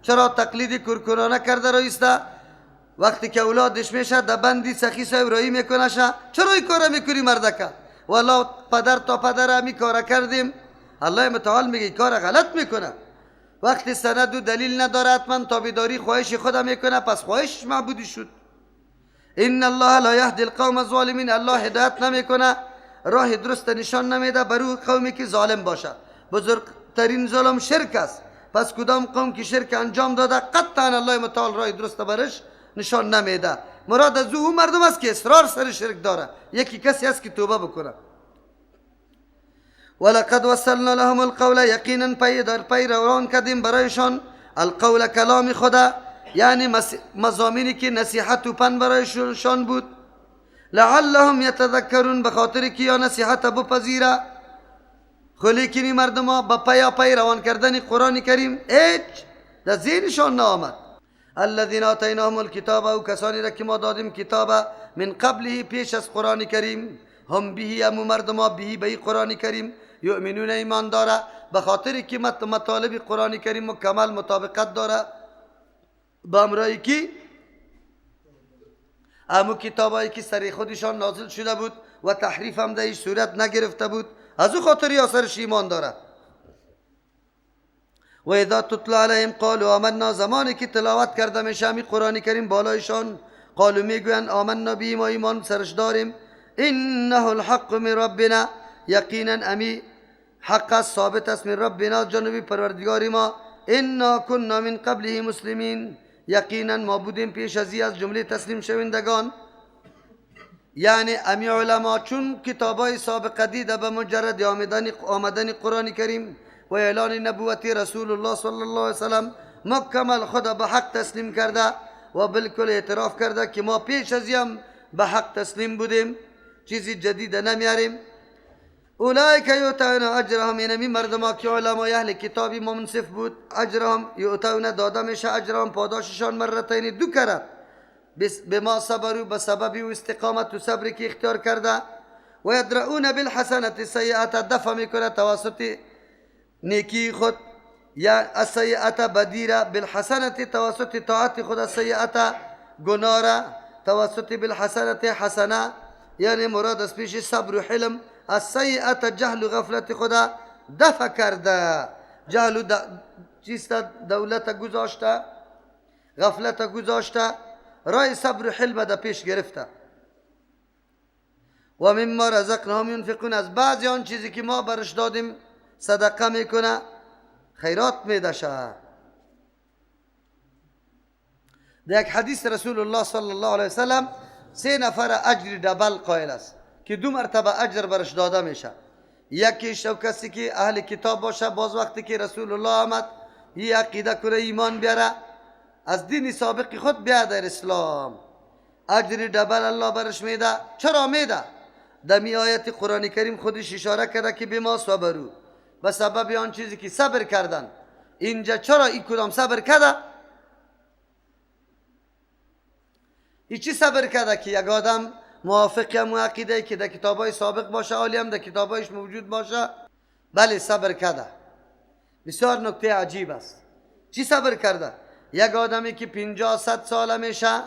چرا تقلید کورکورانه کرده رایسته؟ وقتی که اولادش میشه در بندی سخی صاحب رایی میکنه شه، چرا این کار میکنی مردکه؟ والا پدر تا پدر همی کار کردیم. الله متعال میگه کار غلط میکنه. وقتی سند و دلیل نداره حتما تابعداری خواهش خود میکنه، پس خواهش معبودی شد. ان الله لا یهدی القوم الظالمین، الله هدایت نمیکنه، راه درست نشان نمیده بر قومی که ظالم باشه. بزرگترین ظلم شرک است. پس کدام قوم که شرک انجام داده قطعا الله متعال راه درست برش نشان نمیده. مراد از او مردم است که اصرار سر شرک داره، یکی کسی است که توبه بکنه. ولقد وصلنا لهم القول، یقینا پی در پی روان کردیم برایشان القول کلام خدا، یعنی مضامینی که نصیحت و پند برایشان بود. لعلهم یتذکرون، به خاطر که یا نصیحت بپذیره. خو لیکن مردم ها با پیا پی روان کردن قرآن کریم هیچ در ذهنشان نآمد. الذین آتیناهم الکتاب، او کسانی را که ما دادیم کتاب من قبله پیش از قرآن کریم، هم به امو مردم ها به به قرآن کریم یؤمنون ایمان داره، به خاطر که مطالب قرآن کریم مکمل مطابقت داره با امرایی که امو کتابایی که سر خودشان نازل شده بود و تحریف هم در صورت نگرفته بود، از او خاطر یا سرش ایمان داره. و اذا تتلی علیهم قالوا آمنا، زمانی که تلاوت کرده میشه همی قرآن کریم بالایشان، قالوا میگویند آمنا به، ما ایمان سرش داریم. انه الحق من ربنا، یقینا امی حق است، ثابت است، من ربنا جانب پروردگار ما. انا كنا من قبله مسلمین، یقینا ما بودیم پیش از از جمله تسلیم شوندگان. یعنی امی علما چون کتابای سابقه دیده به مجرد آمدن قرآن کریم و اعلان نبوت رسول الله صلی الله علیه وسلم مکمل خدا به حق تسلیم کرده و بالکل اعتراف کرده که ما پیش از هم به حق تسلیم بودیم، چیزی جدید نمیاریم. اولئک یؤتون اجرهم، اینمی مردما که علمای اهل کتابی منصف بود، اجرهم یؤتون داده میشه، اجرهم پاداششان مرتین دو کرد، به ما صبروا به سبب و استقامت و صبری که اختیار کرده. و یدرؤون بالحسنة السیئة، دفع میکنه توسط نیکی خود، یا السیئة بدیره، بالحسنة توسط طاعت خود، السیئة گناه را توسط بالحسنة حسنه، یعنی مراد از پیش صبر و حلم، السیئة جهل و غفلت خدا دفع کرده، جهل و چیست دولت گذاشته، غفلت گذاشته، رای صبر و حلم در پیش گرفته. و مما رزقناهم ینفقون، از بعضی آن چیزی که ما برش دادیم صدقه میکنه، خیرات میدشه. در یک حدیث رسول الله صلی الله علیه وسلم سه نفر اجر double قائل است که دو مرتبه اجر برش داده میشه. یکیش او کسی که اهل کتاب باشه، باز وقتی که رسول الله آمد یه عقیده کنه، ایمان بیاره، از دین سابق خود بیاد در اسلام، اجر double الله برش میده. چرا میده؟ در آیت قرآن کریم خودش اشاره کرده که بما صبروا، به سبب آن چیزی که صبر کردن. اینجا چرا این کدام صبر کرده؟ این چی صبر کرده که یک آدم موافق هم عقیده که در کتابای سابق باشه، عالی هم در کتابایش موجود باشه، بله صبر کرده. بسیار نکته عجیب است. چی صبر کرده؟ یک آدمی که 50-100 ساله میشه،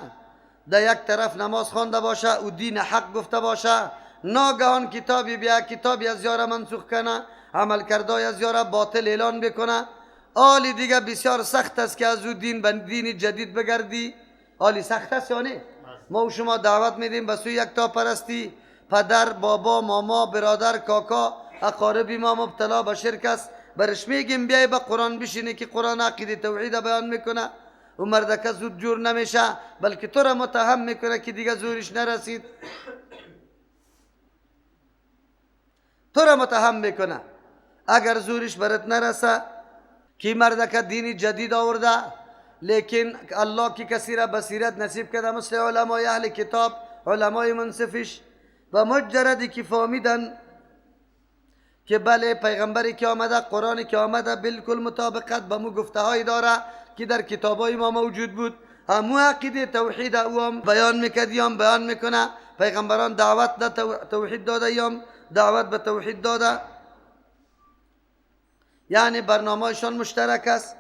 در یک طرف نماز خوانده باشه، او دین حق گفته باشه، ناگهان کتابی بیا، کتابی از یاره منسوخ کنه، عمل کرده از یاره باطل اعلان بکنه، آلی دیگه بسیار سخت است که از او دین به دین جدید بگردی. آلی سخت است یا نه؟ ما و شما دعوت میدیم به سوی یکتا پرستی، پدر، بابا، ماما، برادر، کاکا، اقاربی ما مبتلا به شرک است، برش میگیم بیای به قرآن بشینی که قرآن عقیده توحید بیان میکنه. و مردکه زود جور نمیشه، بلکه تو را متهم میکنه که دیگه زورش نرسید، تو را متهم میکنه. اگر زورش برات نرسه که مردکه دینی جدید آورده، لیکن الله کی کسی را بصیرت نصیب کرده مثل علمای اهل کتاب، علمای منصفش، و مجردی که فهمیدن که بله پیغمبری که آمده، قرآنی که آمده بالکل مطابقت با مو گفته های داره که در کتابای ما موجود بود، همو عقیده توحید او هم بیان میکرد، یا بیان میکنه. پیغمبران دعوت به توحید داده، یا دعوت به توحید داده، یعنی برنامهشان مشترک است.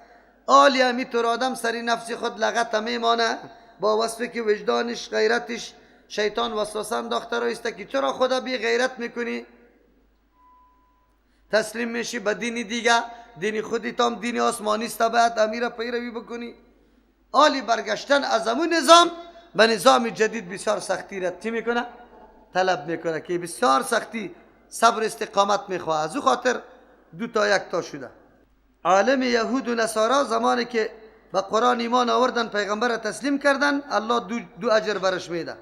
آلی همیطور آدم سری نفس خود لغت میمانه، با وصفی که وجدانش غیرتش شیطان وسوسه انداخته رایسته که چرا خدا بی غیرت میکنی؟ تسلیم میشی به دین دیگه، دین خودت هم دین آسمانی است، باید امیر پیروی بکنی. آلی برگشتن از امون نظام به نظام جدید بسیار سختی را چی میکنه؟ طلب میکنه که بسیار سختی صبر استقامت میخواه. از او خاطر دو تا یک تا شده. عالم یهود و نصارا زمانی که به قرآن ایمان آوردن، پیغمبر را تسلیم کردن، الله دو اجر برش میده.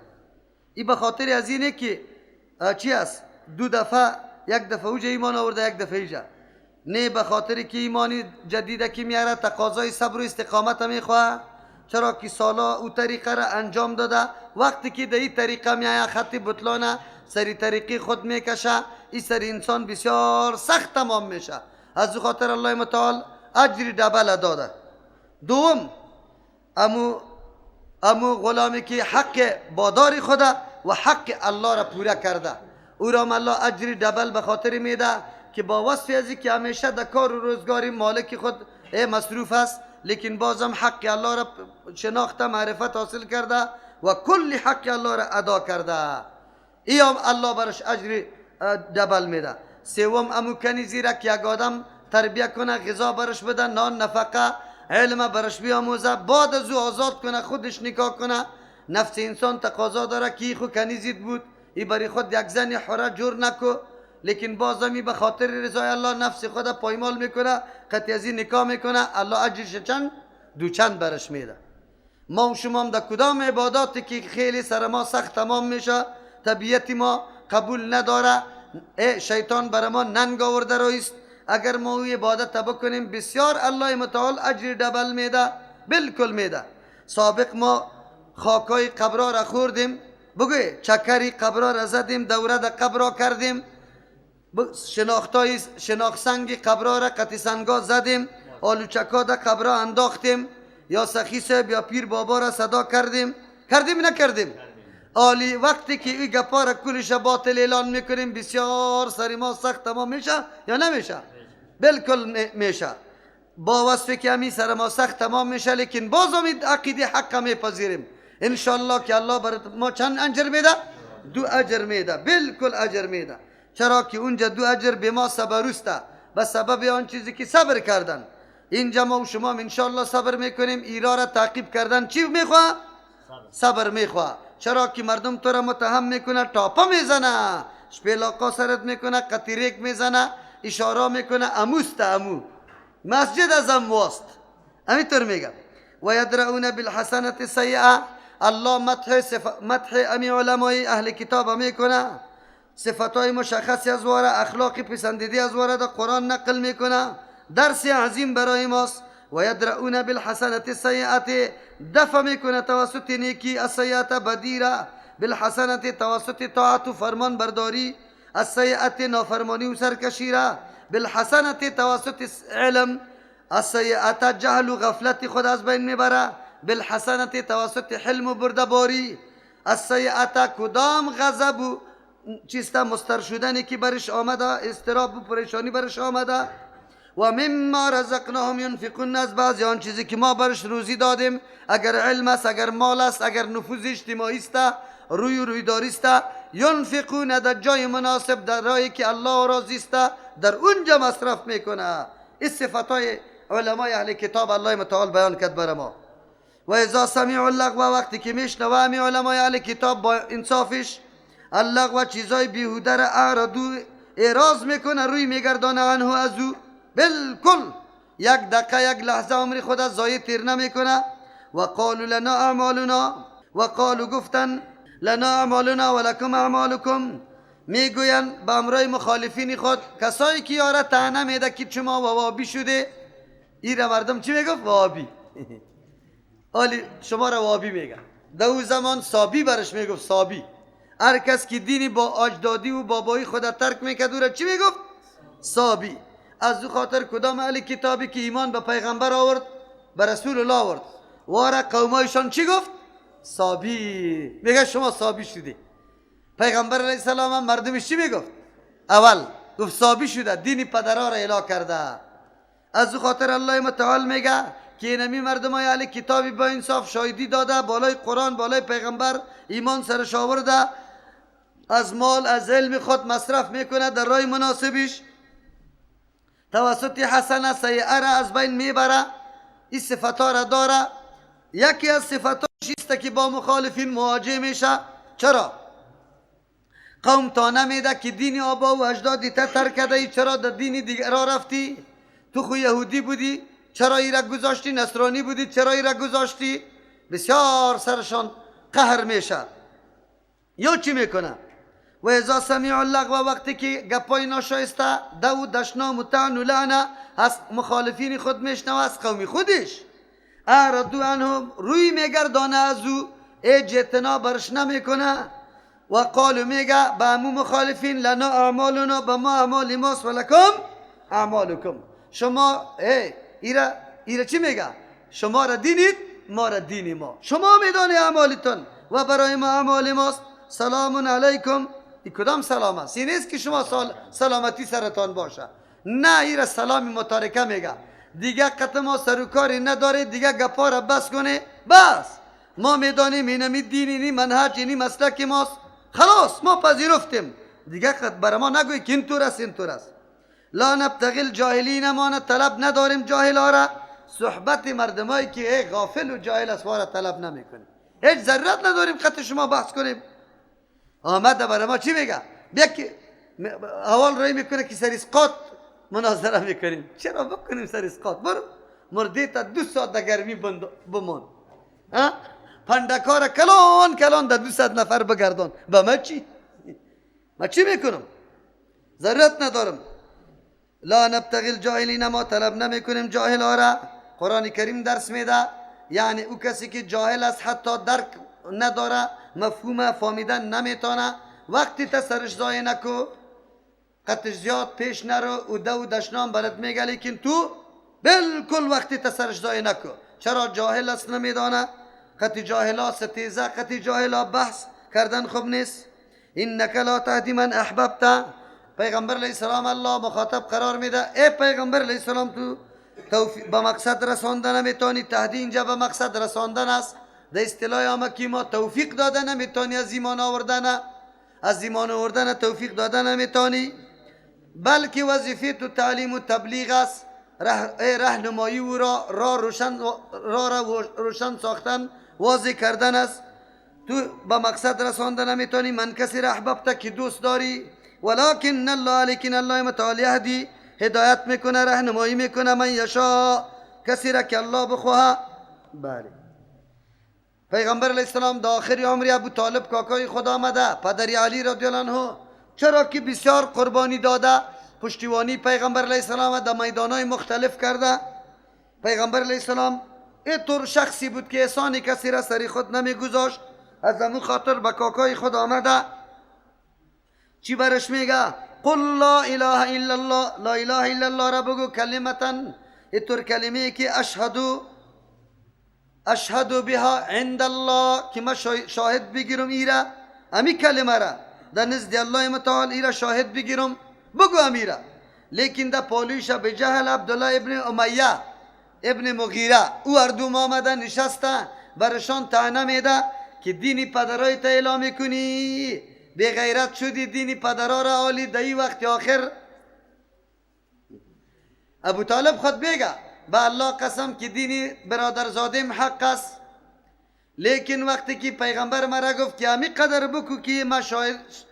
این به خاطر از اینه که چی است؟ دو دفعه، یک دفعه اوجه ایمان آورده، یک دفعه ایجا. نه به خاطر که ایمان جدیده که میاره تقاضای صبر و استقامت میخواه، چرا که سالا او طریقه را انجام داده. وقتی که در این طریقه میایه خط بطلانه سری طریقی خود میکشه، این سری انسان بسیار سخت تمام میشه. از خاطر الله متعال اجر دبل داده. دوم امو غلامی که حق بادار خدا و حق الله را پوره کرده، او را الله اجر دبل به خاطر میده که با وصف ازی که همیشه در کار و روزگاری مالک خود مصروف است، لیکن بازم حق الله را شناخته، معرفت حاصل کرده و کل حق الله را ادا کرده. ای هم الله برش اجر دبل میده. سوم امو کنیزی را که یک آدم تربیه کنه، غذا برش بده، نان نفقه، علم برش بیاموزه، بعد از او آزاد کنه، خودش نکاح کنه. نفس انسان تقاضا داره که خو کنیزیت بود، ای برای خود یک زن حره جور نکو، لیکن بازمی به خاطر رضای الله نفس خود پایمال میکنه، قطعی از این نکاح میکنه، الله اجرش چند دو چند برش میده. ما و شما هم در کدام عباداتی که خیلی سر ما سخت تمام میشه، طبیعت ما قبول نداره، شیطان بر ما ننگ آورده رایست، اگر ما او عبادت بکنیم بسیار الله متعال اجر دبل میده، بالکل میده. سابق ما خاکای قبرا را خوردیم، بگوی چکری قبرا را زدیم، دوره در قبرا کردیم، شناخت سنگ قبرا را قطی سنگا زدیم، آلوچکا در قبرا انداختیم، یا سخی صاحب یا پیر بابا را صدا کردیم. کردیم نکردیم؟ آلی وقتی که این گپا را کلش باطل اعلان میکنیم، بسیار سر ما سخت تمام میشه یا نمیشه؟ بالکل میشه. با وصفی که همی سر ما سخت تمام میشه، لیکن باز هم عقیده حق میپذیریم انشالله که الله بر ما چند اجر میده؟ دو اجر میده، بالکل اجر میده. چرا که اونجا دو اجر به ما صبرسته، به سبب آن چیزی که صبر کردن. اینجا ما و شما انشالله صبر میکنیم. ایرا را تعقیب کردن چی میخواه؟ صبر میخواه. چرا که مردم تو را متهم میکنه، تاپه میزنه، شپیلاقا سرت میکنه، قطیریک میزنه، اشاره میکنه، اموست امو مسجد از امواست، همینطور میگه. و یدرؤون بالحسنة السیئه، الله مدح امی علمای اهل کتاب میکنه، صفتهای مشخصی از واره، اخلاق پسندیده از واره در قرآن نقل میکنه. درس عظیم برای ماست. و یدرؤون بالحسنة السیئه، دفع میکنه توسط نیکی السیئه بدیره، بالحسنة توسط طاعت و فرمان برداری، السیئه نافرمانی و سرکشی را، بالحسنة توسط علم، السیئه جهل و غفلت خود از بین میبره، بالحسنة توسط حلم و بردباری، السیئه کدام غضب و چیستا مستر شدنی که برش آمده، اضطراب و پریشانی برش آمده. و مما رزقناهم ینفقون، از بعضی آن چیزی که ما برش روزی دادیم، اگر علم است، اگر مال است، اگر نفوذ اجتماعی است، روی و رویداری است، ینفقون در جای مناسب، در راهی که الله راضی است، در اونجا مصرف میکنه. این صفتهای علمای اهل کتاب الله متعال بیان کرد بر ما. و اذا سمعوا اللغو، وقتی که میشنوه همی علمای اهل کتاب با انصافش اللغو چیزای بیهوده را اعرضوا اعراض میکنه، روی میگردانه عنه از او، بالکل یک دقیقه یک لحظه عمر خود از ضایع تیر نمیکنه. و قالوا لنا اعمالنا، و قالوا گفتن لنا اعمالنا و لکم اعمالکم، میگوین به امرای مخالفین خود، کسایی که یاره طعنه میده که شما وابی شده، این را مردم چی میگفت؟ وابی. آلی شما را وابی میگه. در او زمان صابی برش میگفت، صابی. هر کس که دینی با اجدادی و بابایی خود ترک میکرد او را چی میگفت؟ صابی. از او خاطر کدام اهل کتابی که ایمان به پیغمبر آورد، به رسول الله آورد، واره قومایشان چی گفت؟ صابی. میگه شما صابی شدی. پیغمبر علیه السلام هم مردمش چی میگفت؟ اول گفت صابی شده، دین پدرها را اعلا کرده. از او خاطر الله متعال میگه که اینمی مردم های اهل کتابی با انصاف شاهدی داده بالای قرآن، بالای پیغمبر ایمان سرش آورده، از مال از علم خود مصرف میکنه در راه مناسبش، توسط حسنه سیئه را از بین میبره. این صفتها را داره. یکی از صفتاش است که با مخالفین مواجه میشه. چرا؟ قوم تا نمیده که دین آبا و اجدادی تا ترک کرده ای، چرا در دین دیگر را رفتی؟ تو خو یهودی بودی چرا ای را گذاشتی؟ نصرانی بودی چرا ای را گذاشتی؟ بسیار سرشان قهر میشه. یا چی میکنه؟ و اذا سمعوا اللغو، وقتی که گپای ناشایسته، دو دشنام و طعن و لعنه از مخالفین خود میشنوه، از قوم خودش، اعرضوا عنهم، روی میگردانه از او، اجتناب برش نمیکنه. و قالوا، میگه به امو مخالفین، لنا اعمالنا، به ما اعمال ماست، و لکم اعمالکم. شما ایره چی میگه؟ شما را دینید، ما را دین ما، شما میدانی اعمالتون و برای ما اعمال ماست. سلام علیکم. این کدام سلام است؟ این نیست که شما سلامتی سرتان باشه، نه، ایره سلام متارکه میگه. دیگه قط ما سر و کاری نداره، دیگه گپا را بس کنه، بس ما میدانیم اینمی دین، اینی منهج، اینی مسلک ماست، خلاص ما پذیرفتیم، دیگه قط برای ما نگوی که اینطور است اینطور است. لا نبتغی الجاهلین، ما طلب نداریم جاهلا را، صحبت مردمایی که غافل و جاهل است را طلب نمیکنیم، هیچ ضرورت نداریم قط شما بحث کنیم. آمد برای ما چی میگه؟ بیا که اول روی میکنه که سر اسقاط مناظره میکنیم. چرا بکنیم سر اسقاط؟ برو مرده تا 2 ساعت در گرمی بمان، پندکار کلان کلان در 200 نفر بگردان، به ما چی؟ ما چی میکنم؟ ضرورت ندارم. لا نبتغی الجاهلین، ما طلب نمیکنیم جاهل را. قرآن کریم درس میده، یعنی او کسی که جاهل است، حتی درک نداره، مفهوم فهمیدن نمیتونه، وقتی تا سرش ضایع نکو، قطش زیاد پیش نرو. و دو دشنام برات میگه، لیکن تو بالکل وقتی تا سرش ضایع نکو. چرا؟ جاهل است، نمیدانه. قطی جاهلا ستیزه، قطی جاهلا بحث کردن خوب نیست. انک لا تهدی من احببت. پیغمبر علیه السلام الله مخاطب قرار میده. ای پیغمبر علیه السلام، تو به مقصد رساندن نمیتونی. تهدی اینجا به مقصد رساندن است. در اصطلاح آمکی ما توفیق داده نمیتونی، از ایمان آوردن، از ایمان آوردن توفیق داده نمیتونی، بلکه وظیفه تو تعلیم و تبلیغ است، راهنمایی و را روشن، را را روشن ساختن، واضح کردن است. تو به مقصد رسانده نمیتونی من کسی را احببت که دوست داری، ولکن الله، لیکن الله متعال، یهدی، هدایت میکنه، راهنمایی میکنه، من یشا، کسی را که الله بخواه. بله، پیغمبر علیه السلام در آخر عمری ابو طالب کاکای خود آمده، پدر علی رضی الله عنه، چرا که بسیار قربانی داده، پشتیبانی پیغمبر علیه السلام در میدانهای مختلف کرده. پیغمبر علیه السلام اینطور شخصی بود که احسان کسی را سری خود نمیگذاشت. از امو خاطر به کاکای خود آمده، چی برش میگه؟ قل لا اله الا الله، لا اله الا الله را بگو، کلمة، اینطور کلمه که اشهد بها عند الله، که ما شاهد بگیرم ایره، امی کلمه را در نزد الله متعال ایره شاهد بگیرم، بگو امیره. لیکن در پالویش ابو جهل، عبدالله ابن امیه ابن مغیره، او هر آمده نشسته، برشان طعنه میده که دینی پدرای تا اعلام میکنی، بی غیرت شدی، دینی پدرا را عالی در وقت آخر. ابو طالب خود میگه به الله قسم که دینی برادرزادیم حق است، لیکن وقتی که پیغمبر مرا گفت که همی قدر بکو که ما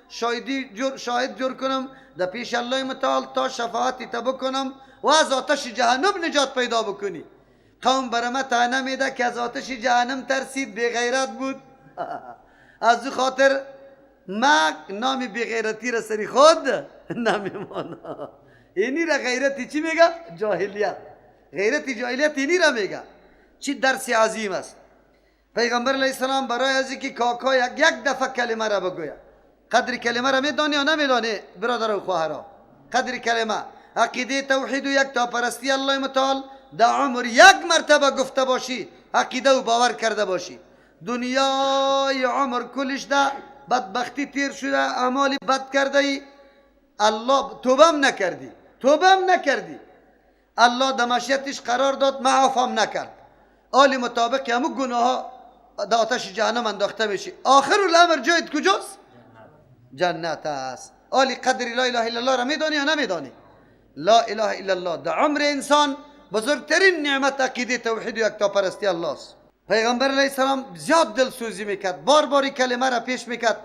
شاهدی جور، شاهد جور کنم در پیش الله متعال تا شفاعتی تا بکنم و از آتش جهنم نجات پیدا بکنی، قوم بر ما طعنه میده که از آتش جهنم ترسید، بی غیرت بود. از خاطر ما نام بی غیرتی را سری خود نمیمانم. اینی را غیرتی چی میگه؟ جاهلیت. غیرت جاهلیت اینی را میگه. چی درس عظیم است. پیغمبر علیه السلام برای از اینکه کاکا یک یک دفعه کلمه را بگوید، قدر کلمه را میدانی یا نمیدانی برادر و خواهرا؟ قدر کلمه عقیده توحید و یک تا پرستی الله متعال در عمر یک مرتبه گفته باشی، عقیده و باور کرده باشی، دنیای عمر کلش ده بدبختی تیر شده، اعمال بد کرده ای، الله توبم نکردی، توبم نکردی. الله در مشیتش قرار داد، معاف هم نکرد. آلی مطابق همو گناه ها در آتش جهنم انداخته میشی. آخر الامر جایت کجاست؟ جنت است. آلی قدر لا اله الا الله را میدانی یا نمیدانی؟ لا اله الا الله در عمر انسان بزرگترین نعمت عقیده توحید و یکتاپرستی الله است. پیغمبر علیه السلام زیاد دلسوزی میکرد، بار باری کلمه را پیش میکرد،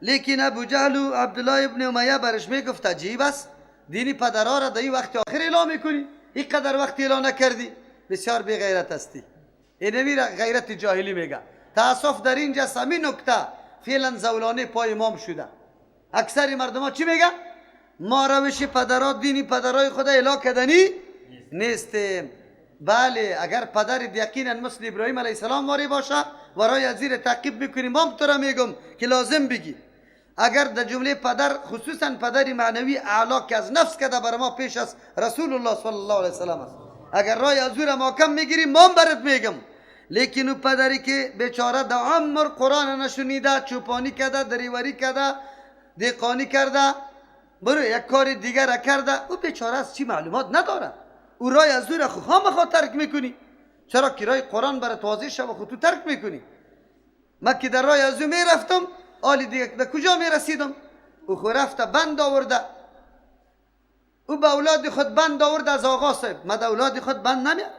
لیکن ابو جهل و عبدالله ابن امیه برش میگفت عجیب است، دینی پدرها را در این وقت آخر اعلام میکنی، این قدر وقت اعلام نکردی، بسیار بی غیرت هستی. اینمی را غیرت جاهلی میگه. تاسف در اینجا همین نکته فعلا زولانه پای امام شده. اکثر مردم ها چی میگه؟ ما روش پدرها، دینی پدرای خود اعلام کردنی نیستیم. بله، اگر پدر یقینا مثل ابراهیم علیه السلام واری باشه ورای از زیر تعقیب میکنیم، ما تو را میگم که لازم بگی. اگر در جمله پدر، خصوصا پدر معنوی اعلی که از نفس کده بر ما پیش است رسول الله صلی الله علیه وسلم است، اگر رای از او را ما کم میگیریم ما برات میگم. لیکن او پدری که بیچاره در عمر قرآن نشنیده، چوپانی کرده، دریوری کرده، دیقانی کرده، برو یک کار دیگر را کرده، او بیچاره از چی معلومات نداره. او رای از او را خامخا ترک میکنی. چرا که رای قرآن برات واضح شد و خود تو ترک میکنی. من که در رای از او میرفتم، آلی دیگه در کجا میرسیدم؟ او خو رفته بند آورده، او به اولاد خود بند آورده از آقا صاحب. من به اولاد خود بند نمیارم.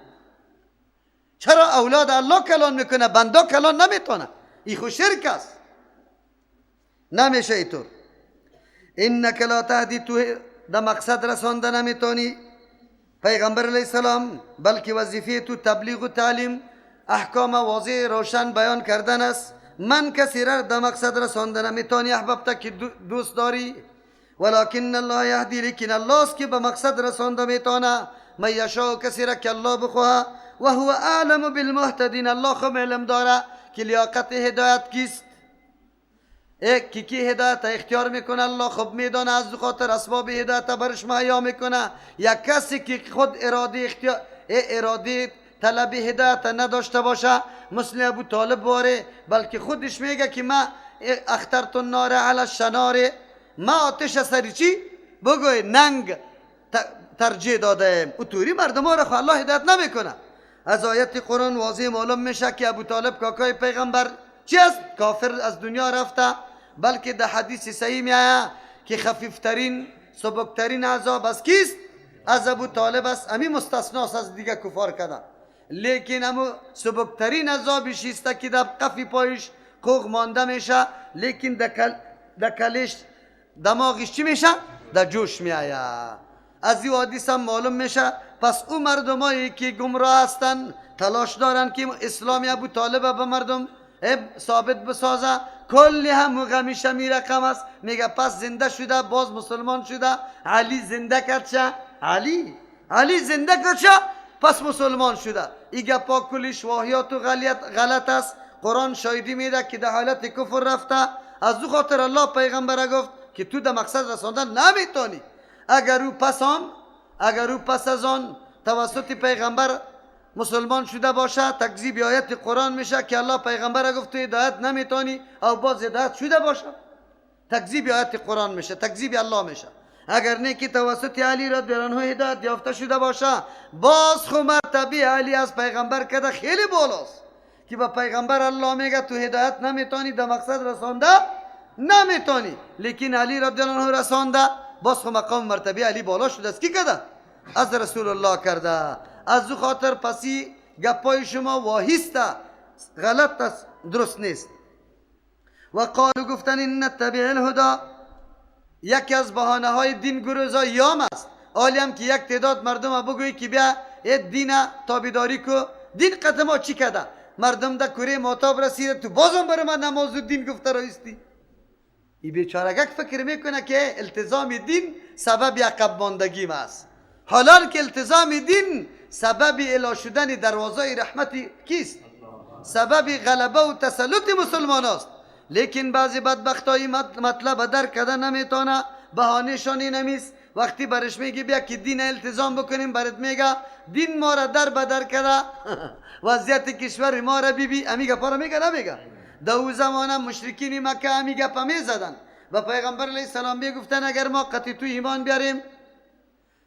چرا؟ اولاد الله کلان میکنه، بندا کلان نمیتونه. این خو شرک است، نمیشه اینطور. انک لا تهدی، تو در مقصد رسانده نمیتونی پیغمبر علیه السلام، بلکه وظیفه تو تبلیغ و تعلیم، احکام واضح روشن بیان کردن است. من کسی را در مقصد رسانده نمیتونی احبابتا که دوست داری، ولکن الله یهدی، لیکن الله است که به مقصد رسانده میتونه من یشاء، کسی را که الله بخواه، و هو اعلم بالمهتدین، الله خوب علم داره که لیاقت هدایت کیست، کی هدایت اختیار میکنه الله خوب میدانه، از خاطر اسباب هدایت برش مهیا میکنه. یک کسی که خود اراده اختیار، اراده طلب هدایت نداشته باشه، مثل ابو طالب باره، بلکه خودش میگه که ما اخترت النار علی الشنار، ما آتش سری چی بگوی ننگ ترجیح داده. او توری مردم ها را خو الله هدایت نمیکنه. از آیت قرآن واضح معلوم میشه که ابو طالب کاکای پیغمبر چی است؟ کافر از دنیا رفته، بلکه در حدیث صحیح میآید که خفیفترین سبکترین عذاب از کیست؟ از ابو طالب است. امی مستثناست از دیگه کفار کده، لیکن امو سبکترین عذابش است که در قفی پایش قوغ مانده میشه، لیکن در کلش دماغش چی میشه؟ در جوش میآید. از این حدیث هم معلوم میشه پس او مردمایی که گمراه هستن تلاش دارن که اسلام ابو طالب به مردم ثابت بسازه، کلی هم غمیشه می رقم است. میگه پس زنده شده، باز مسلمان شده، علی زنده کرد شه، علی زنده کرد شه، پس مسلمان شده. این گپا کلش واهیات و غلط است. قرآن شاهدی میده که در حالت کفر رفته. از او خاطر الله پیغمبر گفت که تو در مقصد رساندن نمیتونی. اگر او پس از آن توسط پیغمبر مسلمان شده باشه، تکذیب آیت قرآن میشه که الله پیغمبر گفت تو هدایت نمیتونی، او باز هدایت شده باشه، تکذیب آیت قرآن میشه، تکذیب الله میشه. اگر نه که توسط علی رضی الله عنه هدایت یافته شده باشه، باز خو مرتبه علی از پیغمبر کده خیلی بالاست که با پیغمبر الله میگه تو هدایت نمیتونی، در مقصد رسانده نمیتونی، لیکن علی رضی الله عنه رسانده، باز خو مقام مرتبه علی بالا شده است. کی کده؟ از رسول الله کرده. از او خاطر پسی گپای شما واهیسته، غلط است، درست نیست. و قالو گفتن ان نتبع الهدی، یکی از بهانه های دین گروزا یام است. آلی هم که یک تعداد مردم بگویی که بیا دین تابعداری کو، دین قدما چی کده؟ مردم در کره ماتاب رسیده، تو بازم برای من نماز و دین گفته رایستی. ای بیچارگک فکر میکنه که التزام دین سبب عقب ماندگیم است، حالان که التزام دین سبب اعلا شدن دروازه رحمت کیست؟ سبب غلبه و تسلط مسلمان است. لیکن بعضی بدبختای مطلب درک کرده نمیتونه، بهانهشان نمیست. وقتی برش میگی بیا که دین التزام بکنیم، برات میگه دین ما را در بدر کرده، وضعیت کشور ما را بی امی گپا را میگه نمیگه. در او زمانه مشرکین مکه امی گپا میزدن و پیغمبر علیه السلام میگفتن اگر ما قطعی تو ایمان بیاریم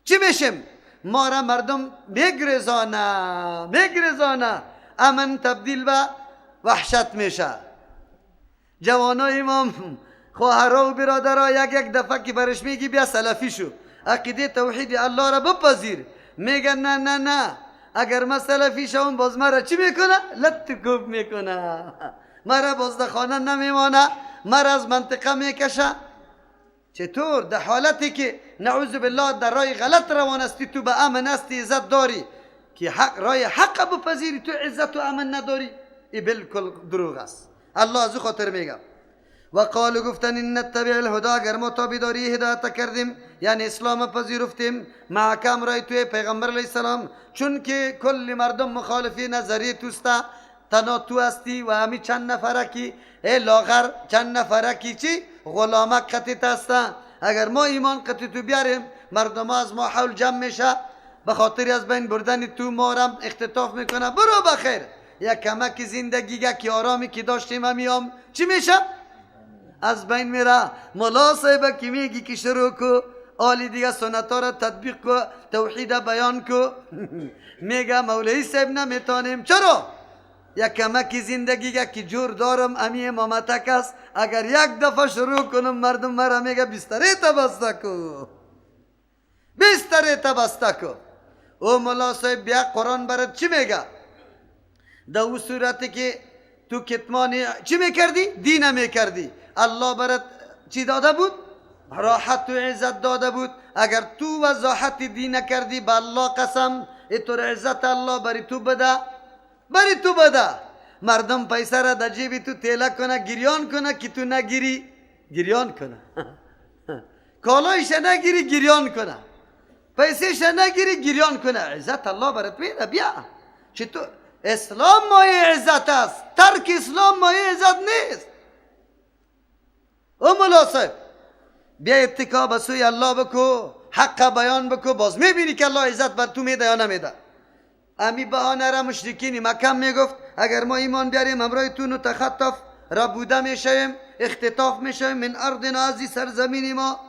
چی میشیم؟ ما را مردم میگریزانه میگریزانه، امن تبدیل به وحشت میشه. جوانای ما، خواهرها و برادرها، یک یک دفعه که برش میگی بیا سلفی شو، عقیده توحید الله را بپذیر، میگن نه نه نه، اگر ما سلفی شوم باز مرا چی میکنه؟ لت کوب میکنه، مرا باز در خانه نمیمانه، مرا از منطقه میکشه. چطور در حالتی که نعوذ بالله در رای غلط روان هستی، تو به امن هستی، عزت داری، که حق رای حق بپذیری تو عزت و امن نداری؟ ای بالکل دروغ است. الله از خاطر میگه و قالوا گفتن ان نتبع الهدى، اگر ما تابعداری هدایت کردیم، یعنی اسلام پذیرفتیم، مع کم رای توی پیغمبر علیه السلام، چون که کل مردم مخالفی نظریه توسته، تنها تو هستی و همی چند نفره کی ای لاغر، چند نفره کی چی غلامک قطعی هسته. اگر ما ایمان قطعی تو بیاریم، مردم از ما حول جمع میشه، به خاطر از بین بردن تو ما را اختطاف میکنه، برو بخیر. یک کمک زندگی که آرامی که داشتیم همیام چی میشه؟ از بین میره. ملا صاحب که میگی که شروع کو، آلی دیگه سنت را تطبیق کو، توحید بیان کو، میگه مولوی صاحب نمیتونیم. چرا؟ یک کمک زندگی که جور دارم امی امامتک است، اگر یک دفعه شروع کنم مردم مرا میگه بستره تا بسته کو، بستره تا بسته کو. او ملا صاحب بیا قرآن برات چی میگه؟ در او صورتی که تو کتمان چی میکردی؟ دین میکردی، الله برات چی داده بود؟ راحت و عزت داده بود. اگر تو وضاحت دین کردی، به الله قسم ایتور عزت الله بری تو بده، بری تو بده. مردم پیسه را در جیب تو تیله کنه، گریان کنه که تو نگیری، گریان کنه. کالایش نگیری، گریان کنه. پیسهش نگیری، گریان کنه. عزت الله برات میده. بیا چطور اسلام مایه عزت است، ترک اسلام مایه عزت نیست. او ملا صاحب بیا اتکا به سوی الله بکو، حق بیان بکو، باز میبینی که الله عزت بر تو میده یا نمیده. امی بهانه را مشرکین مکه میگفت اگر ما ایمان بیاریم همراه تو نتخطف را بوده میشویم، اختطاف میشویم، من ارضنا، از سرزمین ما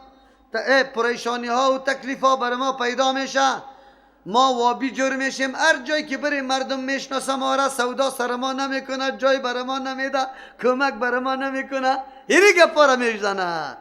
پریشانی ها و تکلیف ها بر ما پیدا میشه، ما وابی جور میشیم، هر جایی که بریم مردم میشناسه ما را، سودا سر ما نمیکنه، جای بر ما نمیده، کمک بر ما نمیکنه، اینی گپا را میزنه.